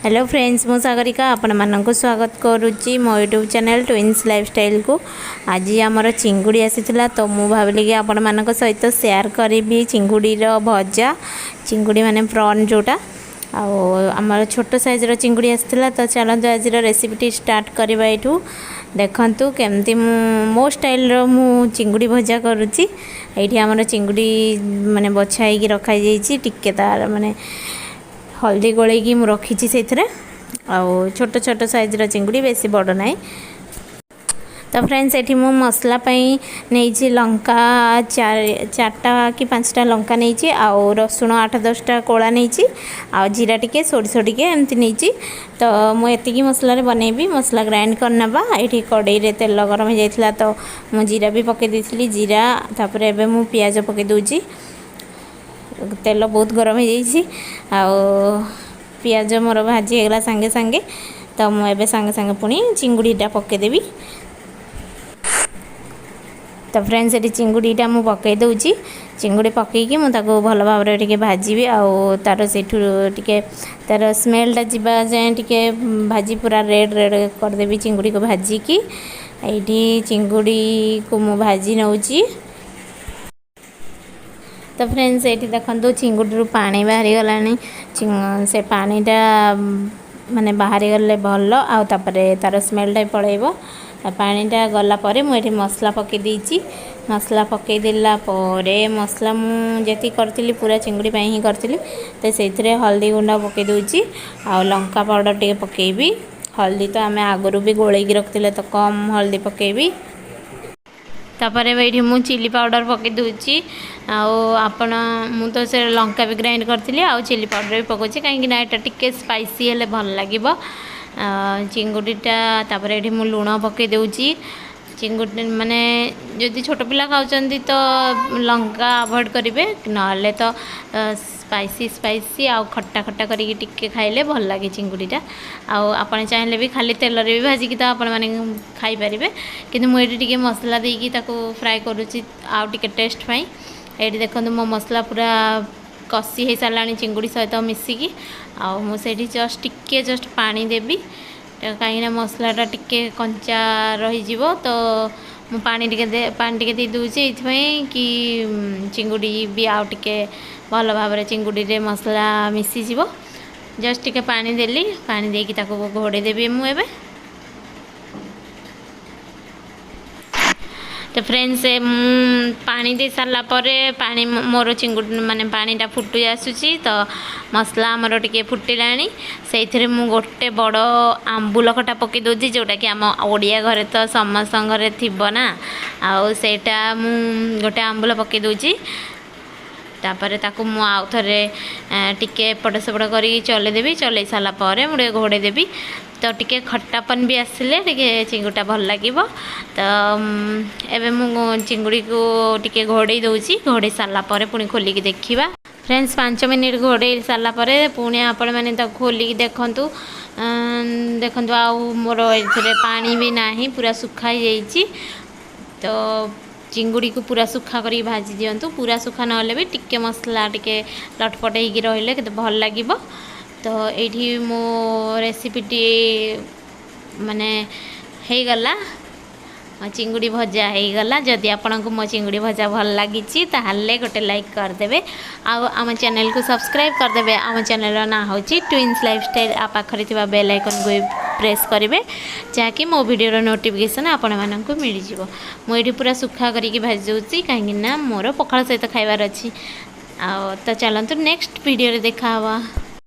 Hello friends, ମୁଁ ସାଗରିକା ଆପଣମାନଙ୍କୁ ସ୍ୱାଗତ କରୁଛି ମୋ ୟୁଟ୍ୟୁବ୍ ଚ୍ୟାନେଲ୍ ଟ୍ୱିନ୍ସ ଲାଇଫଷ୍ଟାଇଲ୍କୁ। ଆଜି ଆମର ଚିଙ୍ଗୁଡ଼ି ଆସିଥିଲା, ତ ମୁଁ ଭାବିଲି କି ଆପଣମାନଙ୍କ ସହିତ ସେୟାର କରିବି ଚିଙ୍ଗୁଡ଼ିର ଭଜା, ଚିଙ୍ଗୁଡ଼ି ମାନେ ପ୍ରନ୍ ଯେଉଁଟା। ଆଉ ଆମର ଛୋଟ ସାଇଜ୍ର ଚିଙ୍ଗୁଡ଼ି ଆସିଥିଲା। ତ ଚାଲନ୍ତୁ, ଆଜିର ରେସିପିଟି ଷ୍ଟାର୍ଟ କରିବା। ଏଇଠୁ ଦେଖନ୍ତୁ କେମିତି ମୁଁ ମୋ ଷ୍ଟାଇଲ୍ର ମୁଁ ଚିଙ୍ଗୁଡ଼ି ଭଜା କରୁଛି। ଏଇଠି ଆମର ଚିଙ୍ଗୁଡ଼ି ମାନେ ବଛା ହେଇକି ରଖାଯାଇଛି। ଟିକେ ତାର ମାନେ ହଳଦୀ ଗୋଳେଇକି ମୁଁ ରଖିଛି ସେଇଥିରେ। ଆଉ ଛୋଟ ଛୋଟ ସାଇଜ୍ର ଚିଙ୍ଗୁଡ଼ି, ବେଶୀ ବଡ଼ ନାହିଁ। ତ ଫ୍ରେଣ୍ଡସ୍, ଏଠି ମୁଁ ମସଲା ପାଇଁ ନେଇଛି ଲଙ୍କା, ଚାରିଟା କି ପାଞ୍ଚଟା ଲଙ୍କା ନେଇଛି, ଆଉ ରସୁଣ 8-10ଟା କୋଳା ନେଇଛି, ଆଉ ଜିରା ଟିକେ, ସୋରିଷ ଟିକେ ଏମିତି ନେଇଛି। ତ ମୁଁ ଏତିକି ମସଲାରେ ବନେଇବି। ମସଲା ଗ୍ରାଇଣ୍ଡ କରିନେବା। ଏଇଠି କଡ଼େଇରେ ତେଲ ଗରମ ହେଇଯାଇଥିଲା, ତ ମୁଁ ଜିରା ବି ପକାଇ ଦେଇଥିଲି, ଜିରା। ତାପରେ ଏବେ ମୁଁ ପିଆଜ ପକାଇ ଦେଉଛି। ତେଲ ବହୁତ ଗରମ ହେଇଯାଇଛି ଆଉ ପିଆଜ ମୋର ଭାଜି ହେଇଗଲା ସାଙ୍ଗେ ସାଙ୍ଗେ। ତ ମୁଁ ଏବେ ସାଙ୍ଗେ ସାଙ୍ଗେ ପୁଣି ଚିଙ୍ଗୁଡ଼ିଟା ପକାଇଦେବି। ତ ଫ୍ରେଣ୍ଡସ୍, ଏଠି ଚିଙ୍ଗୁଡ଼ିଟା ମୁଁ ପକାଇ ଦେଉଛି। ଚିଙ୍ଗୁଡ଼ି ପକାଇକି ମୁଁ ତାକୁ ଭଲ ଭାବରେ ଟିକେ ଭାଜିବି, ଆଉ ତା'ର ସେଇଠୁ ଟିକେ ତା'ର ସ୍ମେଲ୍ଟା ଯିବା ଯାଏଁ ଟିକେ ଭାଜି ପୁରା ରେଡ଼୍ ରେଡ଼୍ କରିଦେବି ଚିଙ୍ଗୁଡ଼ିକୁ ଭାଜିକି। ଏଇଠି ଚିଙ୍ଗୁଡ଼ିକୁ ମୁଁ ଭାଜି ନେଉଛି। ତ ଫ୍ରେଣ୍ଡସ୍, ଏଇଠି ଦେଖନ୍ତୁ, ଚିଙ୍ଗୁଡ଼ିରୁ ପାଣି ବାହାରିଗଲାଣି। ସେ ପାଣିଟା ମାନେ ବାହାରିଗଲେ ଭଲ, ଆଉ ତାପରେ ତା'ର ସ୍ମେଲ୍ଟା ବି ପଳେଇବ। ପାଣିଟା ଗଲା ପରେ ମୁଁ ଏଠି ମସଲା ପକାଇ ଦେଇଛି। ମସଲା ପକାଇ ଦେଲା ପରେ, ମସଲା ମୁଁ ଯେତିକି କରିଥିଲି ପୁରା ଚିଙ୍ଗୁଡ଼ି ପାଇଁ ହିଁ କରିଥିଲି। ତ ସେଇଥିରେ ହଳଦୀ ଗୁଣ୍ଡ ପକାଇ ଦେଉଛି ଆଉ ଲଙ୍କା ପାଉଡ଼ର ଟିକେ ପକାଇବି। ହଳଦୀ ତ ଆମେ ଆଗରୁ ବି ଗୋଳେଇକି ରଖିଥିଲେ, ତ କମ୍ ହଳଦୀ ପକାଇବି। ତାପରେ ଏଇଠି ମୁଁ ଚିଲି ପାଉଡ଼ର ପକାଇ ଦେଉଛି। ଆଉ ଆପଣ, ମୁଁ ତ ସେ ଲଙ୍କା ବି ଗ୍ରାଇଣ୍ଡ କରିଥିଲି ଆଉ ଚିଲି ପାଉଡ଼ର ବି ପକାଉଛି, କାହିଁକିନା ଏଇଟା ଟିକେ ସ୍ପାଇସି ହେଲେ ଭଲ ଲାଗିବ ଚିଙ୍ଗୁଡ଼ିଟା। ତାପରେ ଏଇଠି ମୁଁ ଲୁଣ ପକାଇ ଦେଉଛି। ଚିଙ୍ଗୁଡ଼ି ମାନେ ଯଦି ଛୋଟ ପିଲା ଖାଉଛନ୍ତି ତ ଲଙ୍କା ଆଭଏଡ଼ କରିବେ, ନହେଲେ ତ ସ୍ପାଇସି ସ୍ପାଇସି ଆଉ ଖଟା ଖଟା କରିକି ଟିକେ ଖାଇଲେ ଭଲ ଲାଗେ ଚିଙ୍ଗୁଡ଼ିଟା। ଆଉ ଆପଣ ଚାହିଁଲେ ବି ଖାଲି ତେଲରେ ବି ଭାଜିକି ତ ଆପଣମାନେ ଖାଇପାରିବେ, କିନ୍ତୁ ମୁଁ ଏଇଠି ଟିକେ ମସଲା ଦେଇକି ତାକୁ ଫ୍ରାଏ କରୁଛି ଆଉ ଟିକେ ଟେଷ୍ଟ ପାଇଁ। ଏଇଠି ଦେଖନ୍ତୁ, ମୋ ମସଲା ପୁରା କଷି ହେଇସାରିଲାଣି ଚିଙ୍ଗୁଡ଼ି ସହିତ ମିଶିକି। ଆଉ ମୁଁ ସେଇଠି ଜଷ୍ଟ ଟିକେ ଜଷ୍ଟ ପାଣି ଦେବି, କାହିଁକିନା ମସଲାଟା ଟିକେ କଞ୍ଚା ରହିଯିବ। ତ ମୁଁ ପାଣି ଟିକେ ଦେଇ ଦେଉଛି ଏଇଥିପାଇଁ କି ଚିଙ୍ଗୁଡ଼ି ବି ଆଉ ଟିକେ ଭଲ ଭାବରେ ଚିଙ୍ଗୁଡ଼ିରେ ମସଲା ମିଶିଯିବ। ଜଷ୍ଟ ଟିକେ ପାଣି ଦେଲି। ପାଣି ଦେଇକି ତାକୁ ଘୋଡ଼େଇ ଦେବି ମୁଁ ଏବେ। ତ ଫ୍ରେଣ୍ଡସ୍, ମୁଁ ପାଣି ଦେଇ ସାରିଲା ପରେ ପାଣି ମୋର ଚିଙ୍ଗୁଡ଼ି ମାନେ ପାଣିଟା ଫୁଟି ଆସୁଛି, ତ ମସଲା ଆମର ଟିକେ ଫୁଟିଲାଣି। ସେଇଥିରେ ମୁଁ ଗୋଟେ ବଡ଼ ଆମ୍ବୁଲ ଖଟା ପକାଇ ଦେଉଛି, ଯେଉଁଟାକି ଆମ ଓଡ଼ିଆ ଘରେ ତ ସମସ୍ତଙ୍କ ଘରେ ଥିବ ନା। ଆଉ ସେଇଟା ମୁଁ ଗୋଟେ ଆମ୍ବୁଲ ପକାଇ ଦେଉଛି। ତାପରେ ତାକୁ ମୁଁ ଆଉ ଥରେ ଟିକେ ଏପଟ ସେପଟ କରିକି ଚଲେଇଦେବି। ଚଲେଇ ସାରିଲା ପରେ ମୁଁ ଟିକେ ଘୋଡ଼େଇ ଦେବି। ତ ଟିକେ ଖଟାପନ ବି ଆସିଲେ ଟିକେ ଚିଙ୍ଗୁଡ଼ିଟା ଭଲ ଲାଗିବ। ତ ଏବେ ମୁଁ ଚିଙ୍ଗୁଡ଼ିକୁ ଟିକେ ଘୋଡ଼େଇ ଦେଉଛି। ଘୋଡ଼େଇ ସାରିଲା ପରେ ପୁଣି ଖୋଲିକି ଦେଖିବା। ଫ୍ରେଣ୍ଡସ୍, 5 ମିନିଟ୍ ଘୋଡ଼େଇ ସାରିଲା ପରେ ପୁଣି ଆପଣମାନେ ତାକୁ ଖୋଲିକି ଦେଖନ୍ତୁ। ଦେଖନ୍ତୁ, ଆଉ ମୋର ଏଥିରେ ପାଣି ବି ନାହିଁ, ପୁରା ଶୁଖା ହେଇଯାଇଛି। ତ ଚିଙ୍ଗୁଡ଼ିକୁ ପୁରା ଶୁଖା କରିକି ଭାଜି ଦିଅନ୍ତୁ। ପୁରା ଶୁଖା ନହେଲେ ବି ଟିକେ ମସଲା ଟିକେ ଲଟପଟ ହେଇକି ରହିଲେ କେତେ ଭଲ ଲାଗିବ। ତ ଏଇଠି ମୋ ରେସିପିଟି ମାନେ ହେଇଗଲା, ଚିଙ୍ଗୁଡ଼ି ଭଜା ହେଇଗଲା। ଯଦି ଆପଣଙ୍କୁ ମୋ ଚିଙ୍ଗୁଡ଼ି ଭଜା ଭଲ ଲାଗିଛି, ତାହେଲେ ଗୋଟେ ଲାଇକ୍ କରିଦେବେ ଆଉ ଆମ ଚ୍ୟାନେଲକୁ ସବସ୍କ୍ରାଇବ୍ କରିଦେବେ। ଆମ ଚ୍ୟାନେଲର ନାଁ ହେଉଛି ଟ୍ୱିନ୍ସ ଲାଇଫଷ୍ଟାଇଲ୍। ଆଉ ପାଖରେ ଥିବା ବେଲ୍ ଆଇକନ୍କୁ ପ୍ରେସ୍ କରିବେ, ଯାହାକି ମୋ ଭିଡ଼ିଓର ନୋଟିଫିକେସନ୍ ଆପଣମାନଙ୍କୁ ମିଳିଯିବ। ମୁଁ ଏଇଠି ପୁରା ଶୁଖା କରିକି ଭାଜି ଦେଉଛି, କାହିଁକିନା ମୋର ପଖାଳ ସହିତ ଖାଇବାର ଅଛି। ଆଉ ତ ଚାଲନ୍ତୁ, ନେକ୍ସଟ ଭିଡ଼ିଓରେ ଦେଖା ହେବା।